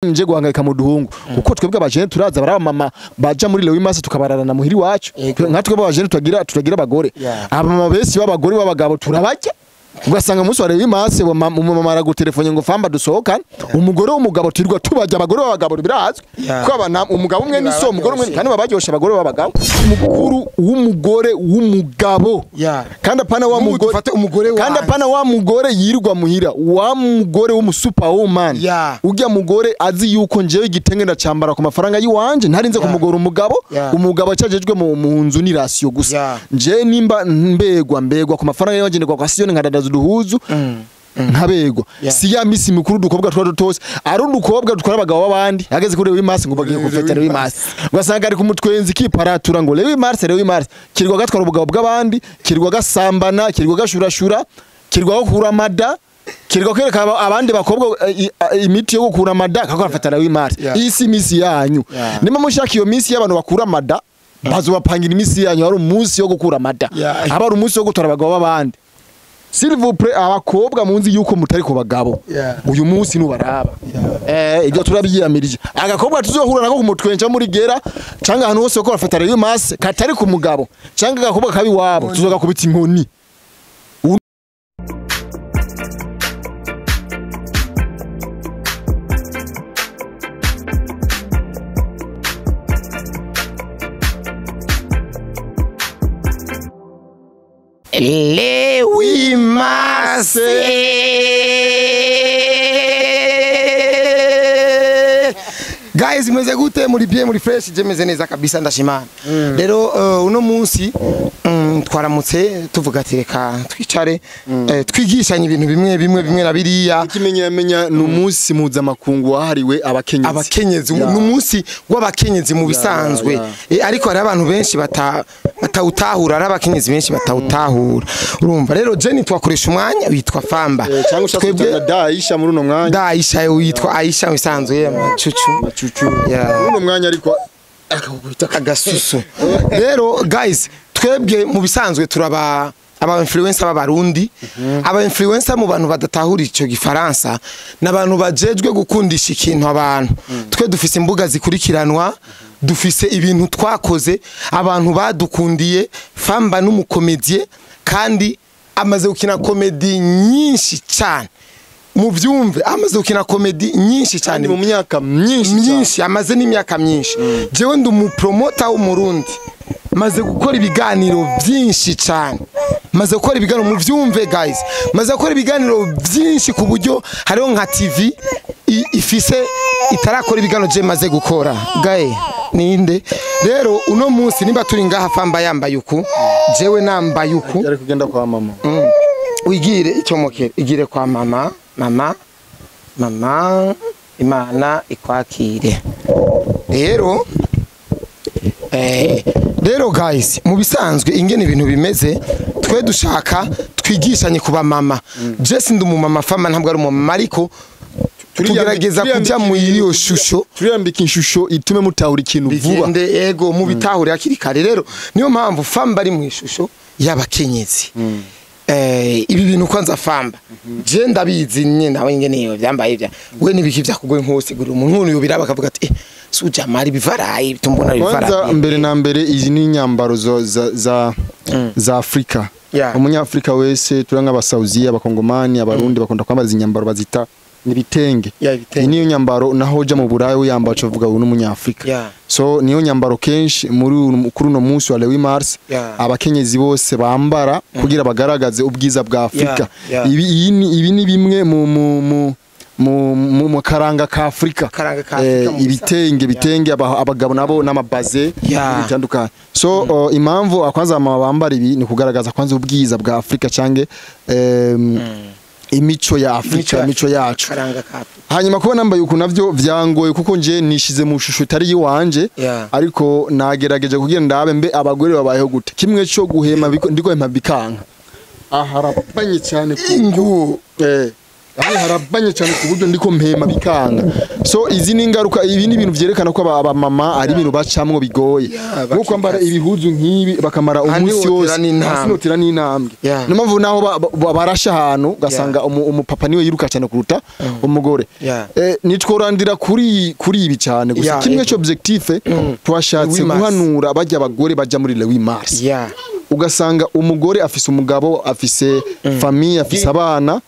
Nje guhangayika mu duhungu kuko twebwe abajene turaza baraba mama baja muri le huit mars tukabararana muhiri wacu. Nka twebwe abajene turagira abagore, abamama besi b'abagore b'abagabo turabarya, ugasanga umunsi wa le huit mars umumama aragutelefone ngo famba dusohokane, umugore w'umugabo turirwa tubarya, abagore b'abagabo birazwi ko abana umugabo umwe ni so umugore umwe kandi babaryosha abagore b'abagabo, umukuru w'umugore w'umugabo kandi apana wa mugore kandi apana wa mugore yirirwa muhira, wa mugore w'umusuperwoman ujya mugore azi yuko njewe igitenge ndacambara ku mafaranga yiwanje ntarinze kumugora umugabo, umugabo acajejwe mu nzu ni ratio gusa, nje nimba mbegwa ku mafaranga yiwanje ndikwa kwa siyoni nkadadaza uduhuzu nkabegwa, si ya misi mikuru dukobwa twa dutose ari udukobwa dukora abagabo b'abandi hageze kuri le huit mars ngo bagiye gufeta le huit mars, ugasanga ari kumutwenzi kiparatura ngo le huit mars le huit mars, kirwa gatwara ubugabo bw'abandi, kirwa gasambana, kirwa gashurashura, kirwa gukura amada, kirwa kwereka abandi bakobwa imiti yo gukura amada kako afata le huit mars. Iyi si misi yanyu, nimba mushaka iyo misi y'abantu bakura amada bazobapangira imisi yanyu, hari umunsi wo gukura amada, aba ari umunsi wo gutora abagabo b'abandi. S'il vous plaît, abakobwa munzi yuko mutari ku bagabo uyu munsi nubaraba ibyo turabyiyamirije. Agakobwa tuzohura nako kumutwenja muri gera cyangwa ahantu hose ko bafata le huit mars katari ku mugabo cyangwa agakobwa kabi wabo tuzogakubita inkoni. Le huit mars. Guys, meze gute muri bien muri fresh, je meze neza kabisa ndashimana. Rero uno munsi twaramutse tuvuga ati reka twicare twigishanye ibintu bimwe bimwe bimwe na biriya. Ikimenyamenya ni umunsi mpuzamakungu wahariwe abakenyezi. Abakenyezi ni umunsi w'abakenyezi mu bisanzwe, ariko hari abantu benshi batawutahura, ari abakenyezi benshi batawutahura. Urumva rero Jenny twakoresha umwanya witwa Famba twebwe Daisha muri uno mwanya, Daisha witwa Aisha bisanzwe macucu macucu muri uno mwanya ariko akakubita agasusu. Rero guys, twebwe mu bisanzwe turaba aba influencer b'abarundi, aba influencer mu bantu badatahura ico gifaransa n'abantu bajejwe gukundisha ikintu abantu. Twe dufise imbuga zikurikiranwa, dufise ibintu twakoze abantu badukundiye. Famba n'umukomedie kandi amaze gukina komedi nyinshi cyane, mu byumve amaze gukina komedi nyinshi cyane mu myaka myinshi myinshi, amaze n'imyaka myinshi. Jewe ndi umupromota w'umurundi, maze gukora ibiganiro byinshi cyane, maze gukora ibiganiro mu byumve guys, maze gukora ibiganiro byinshi ku buryo hariho nka TV ifise itarakora ibiganiro je maze gukora gae ninde. Rero uno munsi nimba turi ngaha Famba yambaye uku, jewe nambaye uku, ari kugenda kwa mama. Wigire icyo mokere, igire kwa mama, mama mama Imana ikwakire. Rero rero guys, mu bisanzwe ingene ibintu bimeze, twe dushaka twigishanye kuba mama. Jesse ndi umumama, Famba ntabwo ari umumama, ariko tugerageza kujya mu iyo shusho, turiyambika inshusho itume mutahura ikintu vuba, bigende ego mu bitahure hakiri kare. Rero niyo mpamvu Famba ari mu ishusho y'abakenyezi. Ibi bintu kwanza Famba je ndabizi nyine nawe ingene iyo byambaye bya we nibiki byakugoye nkosigura umuntu yubira bakavuga ati suja mari bivaraye bitumbona bivaraye. Kwanza mbere na mbere izi ni nyambaro za Afrika. Umunyafrika wese turanga abasauzi, abakongomani, abarundi bakunda kwambara izi nyambaro bazita nibitenge. Niyo nyambaro naho uja mu Burayi uyambara uvuga uyu n'umunyafrika. So niyo nyambaro kenshi muri kuri uno munsi wa le huit mars abakenyezi bose bambara kugira bagaragaze ubwiza bwa Afrika. Ibi ni bimwe mu karanga ka Afrika, ibitenge bitenge abagabo nabo n'amabaze bitandukanye. So impamvu akwanza mama bambara ibi ni kugaragaza kwanza ubwiza bwa Afrika cange imico ya Afrika, imico yacu. Hanyuma kuba nambaye uku navyo vyangoye kuko nje nishize mu shusho itari yiwanje, ariko nagerageje kugira ndabe mbe abagore babayeho gute. Kimwe cyo guhema ndiko hema bikanka aharapanye cyane ingu Aho harabanye cyane ku buryo ndiko mpema bikanga. So izi ni ingaruka, ibi ni ibintu vyerekana ko aba mama ari ibintu bacamwo bigoye. Nko kwambara ibihuzu nk'ibi bakamara umunsi wose asinotera n'intambwe. Niyo mpamvu naho barasha ahantu ugasanga umupapa niwe yiruka cyane kuruta umugore. Nitworandira kuri ibi cyane gusa kimwe cyo objectif twashatse guhanura bajya abagore bajya muri le 8 mars. Ugasanga umugore afise umugabo, afise famille, afise abana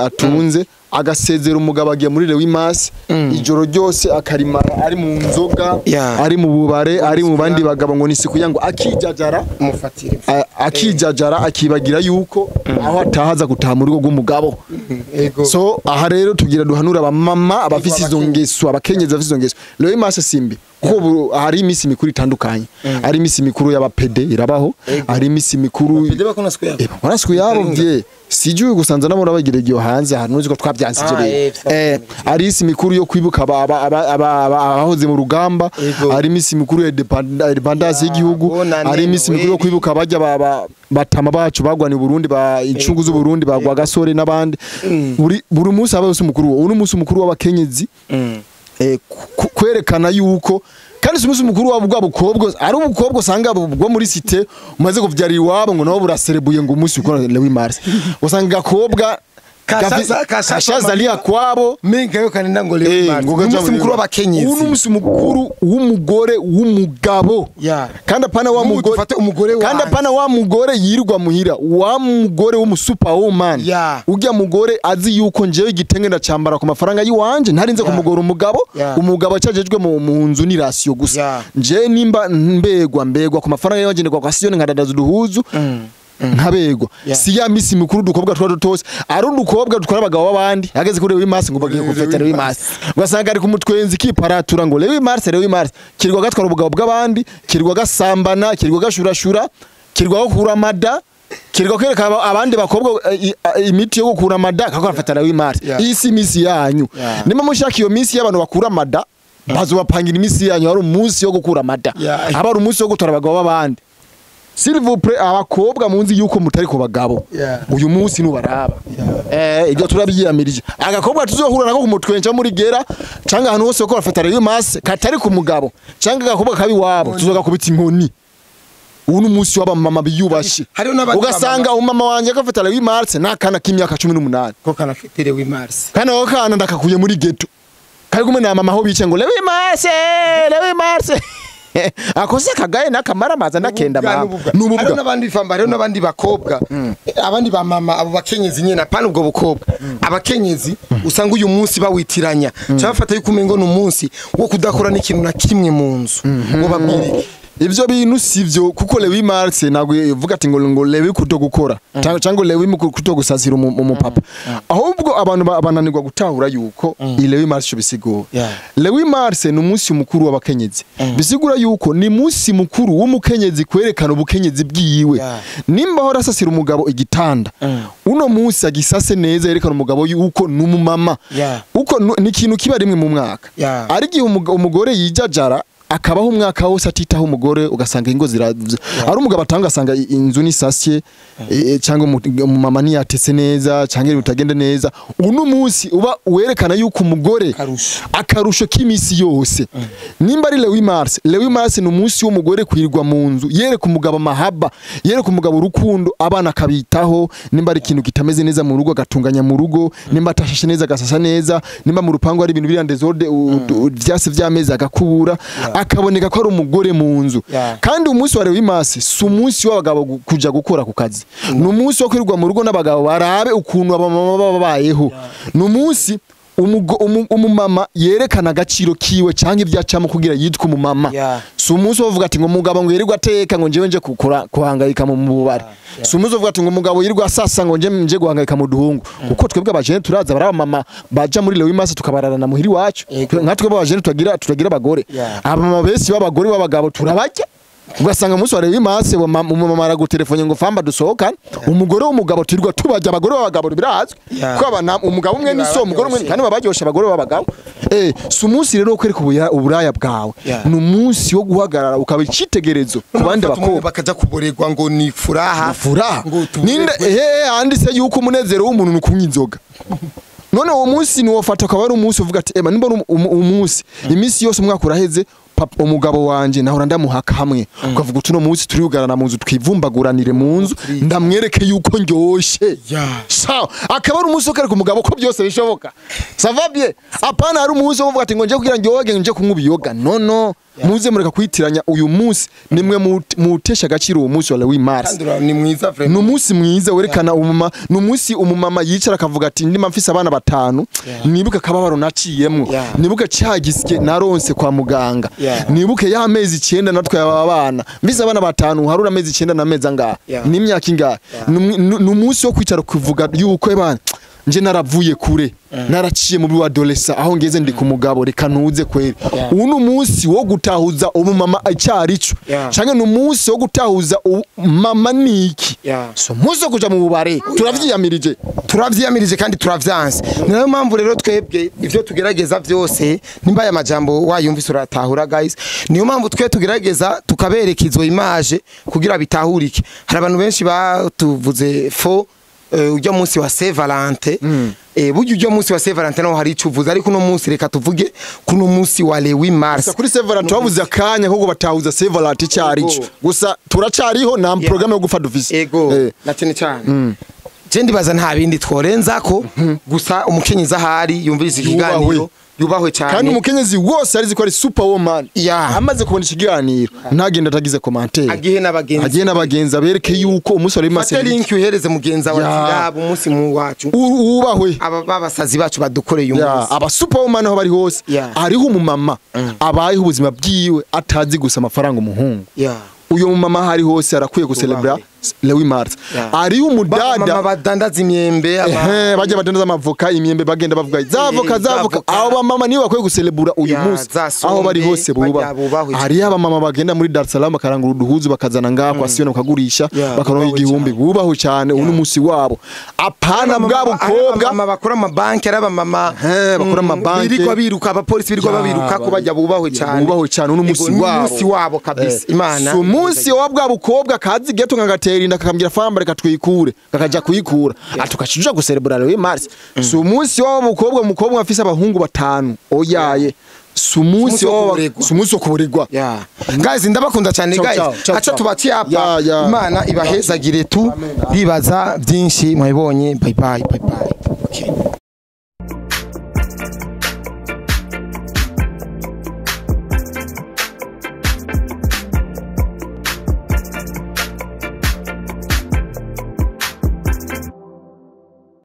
atunze, agasezera umugabo agiye muri le 8 mars ijoro ryose akarimara ari mu nzoga, ari mu bubare, ari mu bandi bagabo ngo nisi kugira ngo akijajara mufatire, akijajara akibagira yuko aho atahaza gutaha mu rugo rw'umugabo. So aha rero tugira duhanura abamama abafise izo ngeso, abakenyezi bafise izo ngeso. Le 8 mars simbi kuko hari imisi mikuru itandukanye, ari imisi mikuru y'abapede irabaho, ari imisi mikuru PD bakona siku yabo, bakona siku yabo vye sijuye gusanza nabo nabagire giyo hanze ahantu uzi ko twabyanze ivyo rero. Ari imisi mikuru yo kwibuka abahoze mu rugamba, ari imisi mikuru ya independence y'igihugu, ari imisi mikuru yo kwibuka abajya batama bacu bagwani Burundi, ba incungu z'u Burundi bagwa gasore n'abandi. Buri munsi aba yose mukuru, uno munsi mukuru w'abakenyezi kwerekana yuko kandi umunsi mukuru wabo bwa bukobwa ari ubukobwa usanga bwo muri cité umaze kuvyara iwabo ngo nabo buraserebuye ngo umunsi ukora le 8 mars, usanga gakobwa kashazalia kwabo minga yo kanenda ngo le 8 mars umunsi mukuru w'abakenyezi, umunsi mukuru w'umugore w'umugabo. Kandi apana wa mugore, kandi apana wa mugore yirwa muhira, wa mugore w'umusuperwoman, ujya mugore azi yuko njewe igitenge ndacambara ku mafaranga yiwanje ntarinze kumugora umugabo, umugabo acajejwe mu nzu ni ratio gusa. Nje nimba mbegwa ku mafaranga yiwanje ndikwa kwa siyoni nkadadaza uduhuzu nkabegwa. Si ya misi mikuru dukobwa twa dutose ari udukobwa dutwara abagabo b'abandi hageze kuri le 8 mars ngo bagiye gufeta le 8 mars, ugasanga ari kumutwenzi kiparatura ngo le 8 mars le 8 mars, kirwa gatwara ubugabo bw'abandi, kirwa gasambana, kirwa gashurashura, kirwa gukura amada, kirwa kwereka abandi bakobwa imiti yo gukura amada kako afata le 8 mars. Iyi si misi yanyu. Nimba mushaka iyo misi y'abantu bakura amada bazobapangira imisi yanyu, ari umunsi wo gukura amada, aba ari umunsi wo gutora abagabo b'abandi. S'il vous plaît, abakobwa munzi yuko mutari ku bagabo. Uyu munsi nubaraba. Ibyo turabyiyamirije. Agakobwa tuzohura nako kumutwenja muri gera canga ahantu hose ko bafata le 8 mars katari ku mugabo, canga agakobwa kabi wabo tuzogakubita inkoni. Uyu munsi w'abamama biyubashe. Ugasanga umama wanje akafata le 8 mars nakana k'imyaka 18. Ko kana fite le 8 mars. Kana ko kana ndakakuye muri ghetto. Kari kumwe na mama aho bice ngo le 8 mars, le 8 mars. Akose kagaye nakamara maza ndakenda mama. Nububwa. Hariho n'abandi famba, hariho n'abandi bakobwa, abandi ba mama abo bakenyezi nyene apana ubwo bukobwa. Abakenyezi usanga uyu munsi bawitiranya. Cyafata yuko umengo n'umunsi wo kudakora n'ikintu na kimwe mu nzu. Ngo babwire ivyo bintu sivyo, kuko le 8 mars nagwe ivuga ati ngo le kuto gukora cyangwa le 8 kuto gusasira umupapa. Ahubwo abantu bananirwa gutahura yuko le 8 mars bisigura. Le 8 mars ni umunsi mukuru w'abakenyezi. Bisigura yuko ni munsi mukuru w'umukenyezi kwerekana ubukenyezi bwiwe. Nimba hora asasira umugabo igitanda, uno munsi agisase neza yerekana umugabo yuko n'umumama. Uko ni ikintu kiba rimwe mu mwaka. Ari gihe umugore yijajara akabaho umwaka wose atitaho umugore, ugasanga ingo zira ari umugabo atanga asanga inzu ni sasye cyangwa umumama ni yatese neza cyangwa bitagende neza. Uno munsi uba werekana yuko umugore akarusho k'imisi yose. Nimba ari le 8 mars, le 8 mars ni umunsi w'umugore kwirwa mu nzu yereka umugabo amahaba, yereka umugabo urukundo, abana akabitaho. Nimba ari ikintu kitameze neza mu rugo agatunganya mu rugo, nimba atashashe neza agasasa neza, nimba mu rupangu ari ibintu biri en désordre vyase vyameza agakubura, akaboneka ko ari umugore mu nzu. Kandi umunsi wa le 8 mars si umunsi w'abagabo kuja gukora ku kazi, ni umunsi wo kwirwa mu rugo n'abagabo barabe ukuntu abamama babayeho. Ni umunsi umumama yerekana agaciro kiwe cyangwa ivyacamo kugira yitwe umumama. Si umunsi wovuga ati ngo umugabo ngo yirirwa ateka ngo njewe nje kuhangayika mu bubare. Si umunsi wovuga ati ngo umugabo yirirwa asasa ngo nje guhangayika mu duhungu. Kuko twebwe abajene turaza baraba mama baja muri le 8 mars tukabararana muhiri wacu. Nka twebwe abajene turagira abagore. Abamama besi b'abagore b'abagabo turabajya. Ugasanga umunsi wa le 8 mars umumama aragutelefone ngo famba dusohokane, umugore w'umugabo turirwa tubajya abagore b'abagabo birazwi ko abana umugabo umwe ni so umugore umwe kandi babaryosha abagore b'abagabo. Si umunsi rero wo kwereka uburaya bwawe, ni umunsi wo guhagarara ukaba icitegerezo ku bandi bakobwa bakaja kuborerwa ngo ni furaha ninde handitse yuko umunezero w'umuntu ni kunywa inzoga. None uwo munsi niwofata akaba ari umunsi uvuga ati ema nimba umunsi iminsi yose umwaka uraheze, papa umugabo wanje nahora ndamuhaka hamwe, ukavuga uti uno munsi turiyugarana mu nzu, twivumbaguranire mu nzu, ndamwereke yuko ndyoshe. Sawa, akaba ari umunsi wo kwereka umugabo ko byose bishoboka. Ça va bien. Apana ari umunsi wo kuvuga ati ngo nje kugira ndyoge, nje kunywa ibiyoga. No, no, muze mureka kwitiranya. Uyu munsi nimwe mutesha agaciro, uwo munsi wa le 8 mars. Kandi ni mwiza Ni vraiment. umunsi mwiza werekana umumama, ni umunsi umumama yicara akavuga ati ndima mfise abana batanu, nibuke akababaro naciyemwo, nibuke ca gisye naronse kwa muganga, nibuke ya mezi 9 natwe aba bana, mfise abana batanu, harura amezi 9 n'amezi angahe, n'imyaka ingahe. Ni umunsi wo kwicara kuvuga yuko ebana nje naravuye kure, naraciye mu adolescent, aho ngeze ndi ku mugabo, reka ntuze kweri. Ubu ni umunsi wo gutahuza umumama icyarico, canke ni umunsi wo gutahuza mama niki. So umunsi wo kuja mu bubare turavyiyamirije. Turavyiyamirije kandi turavyanse. Ni nayo mpamvu rero twebwe ivyo tugerageza vyose, nimba aya majambo wayumvise uratahura guys, niyo mpamvu twe tugerageza tukabereka izo image kugira bitahurike. Hari abantu benshi batuvuze fo ujya munsi wa Saint Valentin, burya ujya munsi wa Saint Valentin naho hari ico uvuze, ariko uno munsi reka tuvuge kuno munsi wa le 8 mars. Gusa kuri Saint Valentin twabuze akanya ko batahuza Saint Valentin icyarico. Gusa turacariho, nta programme yo gufa dufise. Ego. Na cyane cyane je ndibaza nta bindi tworenzako, gusa umukenyezi ahari yumvise ikiganiro yubahwe cyane. Kandi umukenyezi wose arizi ko ari superwoman, amaze kubona ikiganiro ntagenda atagize commentaire. Agihe n'abagenzi. Agiye n'abagenzi, abereke yuko umunsi wa Fate mars link uhereze mugenzi wawe, ati umunsi mu wacu, wubahwe. Aba babasazi bacu badukoreye umunsi. Aba superwoman aho bari hose. Hariho umumama abayeho ubuzima bwiwe atazi gusa amafaranga umuhungu. Uyo mumama aho ari hose arakwiye gucelebra le 8 mars. Hariho umudada mama badandaza imyembe Ehe, bajya badandaza amavoka, imyembe, bagenda bavuga za voka, za voka. Za voka. Abo bamama nibo bakwiye gucelebura uyu munsi za sombe, aho bari hose buba. Bajya bubahwe. Hariho abamama bagenda muri Dar es Salaam bakarangura uduhuzu, bakazana ngaha kwa Siyoni bakagurisha, bakaronka Bubahwe 1000. cyane. Bubahwe cyane, uyu ni umunsi wabo, apana bwa bukobwa. Abamama bakora amabanki, ari abamama Ehe, bakora amabanki. Birirwa biruka, abapolisi birirwa babiruka ko bajya, bubahwe cyane. Bubahwe cyane, uno munsi Ego, ni wabo. umunsi wabo kabisa. Imana Si umunsi wa bwa bukobwa kazi geto kagatera inda, kakambwira famba reka twikure, kakaja kuyikura, ati ukacuja guserebura le 8 mars. Si umunsi wa bukobwa, umukobwa afise abahungu batanu, oyaye, si umunsi umunsi wo wa kuburegwa. Si umunsi wo kuburegwa. Yeah. Guys, ndabakunda cyane. Ciao, Guys, ciao, ciao, acha ciao. tubatie hapa. Yeah. Imana ibahezagire tu. Bibaza byinshi mwabibonye. Bye bye, bye bye. Okay.